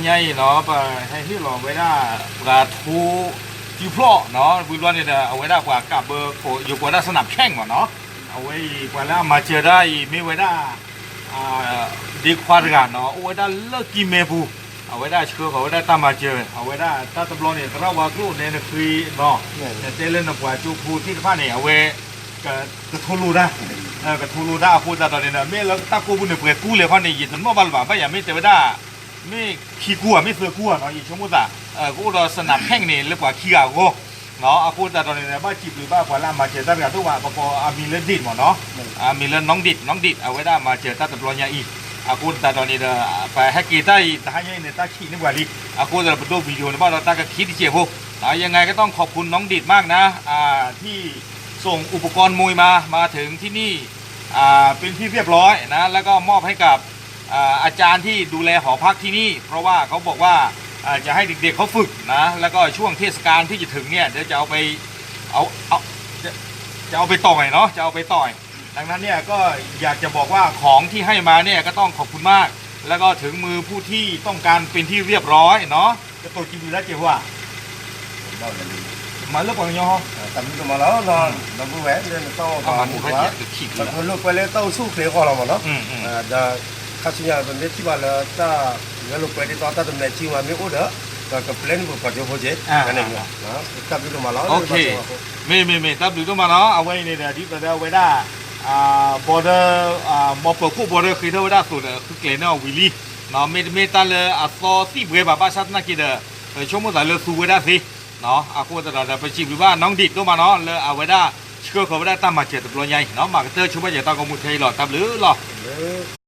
ညါအံၤနီၤ ပဟဲဟ့ၣ်လီၤဝဲဒၣ် ပှၤထိ စုဖျီၣ်နီၤ ဝံၤဘျီန့ၣ်ဒီး အဝဲဒၣ်ပှၤကးဘၢ ယကိးဝဲဒၣ် စနၣ်ဖဲၣ်မ့ၢ်နီၤ, အဝဲအံၤ ပှၤလၢအမၤစၢၤတၢ်အံၤ မ့ၢ်ဝဲဒၣ် ဒ့ခွါတဂၤနီၤ အိၣ်ဝဲဒၣ်လၢကံၢ်မဲပူၤ, အဝဲဒၣ်ဆှၢဃီၤဝဲဒၣ်တၢ်မၤစၢၤ အဝဲဒၣ်တၢ်တဘျီန့ၣ် သရၣ်ဝါကျိၣ်နဲနဃ့နီၤ နတဲလၢနပှၤကၠိဖိသ့ၣ်တဖၣ်န့ၣ် အဝဲ ကထိလိတၢ်, ကထိလိတၢ်အဃိသတးဒီးန့ၣ်ဒီး မ့ၢ်လၢတၢ်ကိၢ်ပူၤန့ၣ် ပှဲၤကူလဲၣ်ခီန့ၣ် ယတနီၣ်ဘၣ်လၢၤဘၣ် ဘၣ်ယၤမ့ၢ်တဲဝဲဒၣ် မ့ၢ်ခံကူဧါ မ့ၢ်သၢကူဧါနီၤ ယဆိကမိၣ်သး ကအိၣ်ဒီး စနၣ်ဖဲၣ်န့ၣ် လၢပှၤခံဂၤအဂီၢ် အဃိသတးဒီးန့ၣ်ဒီး ဘၣ်စံးဘျုးဘၣ်ပှၤလၢအမၤစၢၤတၢ်တဂၤဒိၣ်မး ပကိးအမံၤလၢ ဒ့း မ့ၢ်နီၤ, အမံၤလၢ နီၣ်ဒ့း နီၣ်ဒ့း အဝဲဒၣ်မၤစၢၤတၢ်တဘျီညါအံၤ, အဃိသတးဒီးန့ၣ်ဒီး ပဟဲက့ၤတၢ်အံၤ တဟါညါအံၤန့ၣ် တၢ်ဆံးန့ၢ်ပှၤလံ, အဃိသတးဒီး ပဒိၣ် video န့ၣ် ဘၣ်ဒီးတၢ်ကခံတစဲးဖိ ยังไงก็ต้องขอบคุณน้องดิดมากนะ อ่า ที่ส่งอุปกรณ์มวยมา มาถึงที่นี่ อ่า เป็นที่เรียบร้อยนะ แล้วก็มอบให้กับ อ่า อาจารย์ที่ดูแลหอพักที่นี่ เพราะว่าเขาบอกว่า อ่า จะให้เด็กๆเขาฝึกนะ แล้วก็ช่วงเทศกาลที่จะถึงเนี่ย เดี๋ยวจะเอาไป เอา เอา จะ จะเอาไปต่อยเนาะ จะเอาไปต่อย ดังนั้นเนี่ยก็อยากจะบอกว่าของที่ให้มาเนี่ยก็ต้องขอบคุณมาก แล้วก็ถึงมือผู้ที่ต้องการเป็นที่เรียบร้อยเนาะ ကတိၤစံးဘျုးလၢစဲးဖိဧါ, မၤလၢပှၤကညီ တၢ်ဘျုးဒိၣ်မးလီၤ, ဒီပုၢ်ဝဲၢ်လၢနတၢ်အိၣ်မူပှၤ ပကလိာ်ကွဲလၢတၢ်အိၣ်ဆူၣ်အိၣ်ချ့အဂီၢ်လီၤမ့ၢ်နီၤ, ဒီး ခါဆူညါ ပမ့ၢ်ထံၣ်ဘၣ်လၢတၢ် လၢလိာ်ကွဲဒ်သိးတၢ်တမဲာ်ထံမးမ့ၢ်အိၣ်ဒီး ဒီးကပျဲနုာ်ပပှၤကၠိဖိက့ၤ, မ့ၢ်မ့ၢ် တၢ်ဘျုးဒိၣ်မးလီၤ, မ့ၢ်မ့ၢ် တၢ်ဘျုးဒိၣ်မးလီၤ, အဝဲအံၤန့ၣ်ဒီး ဒ်သိးဒီးအဝဲဒၣ် border မ်ပၢၤခိၣ် border ဃ့ထီၣ်ဝဲဒၣ်အသိးဒီး ဃုကျဲၤန့ၢ်အီၤဝံၤလံ, မ့တမ့ၢ်တၢ်လၢအသီသံၣ်ဘှဲဘၣ် ဘၣ်ဆၣ်သနာ်က့ဒီး ပဆိကမိၣ်သးလၢသူဝဲဒၣ်သ့, အဃိသတးဒီး ပစံးဘျုးဘၣ် น้องดิด ဒိၣ်မးနီၤ လၢအဝဲဒၣ် ဆှၢဃီၤဝဲဒၣ်တၢ်မၤစၢၤတဘျီညါအံၤနီၤ, မၤကတၢၢ်ဆိဘၣ်စၢၤတၢ်ဂီၤမူထဲအံၤလီၤ, တၢ်ဘျုးလီၤ.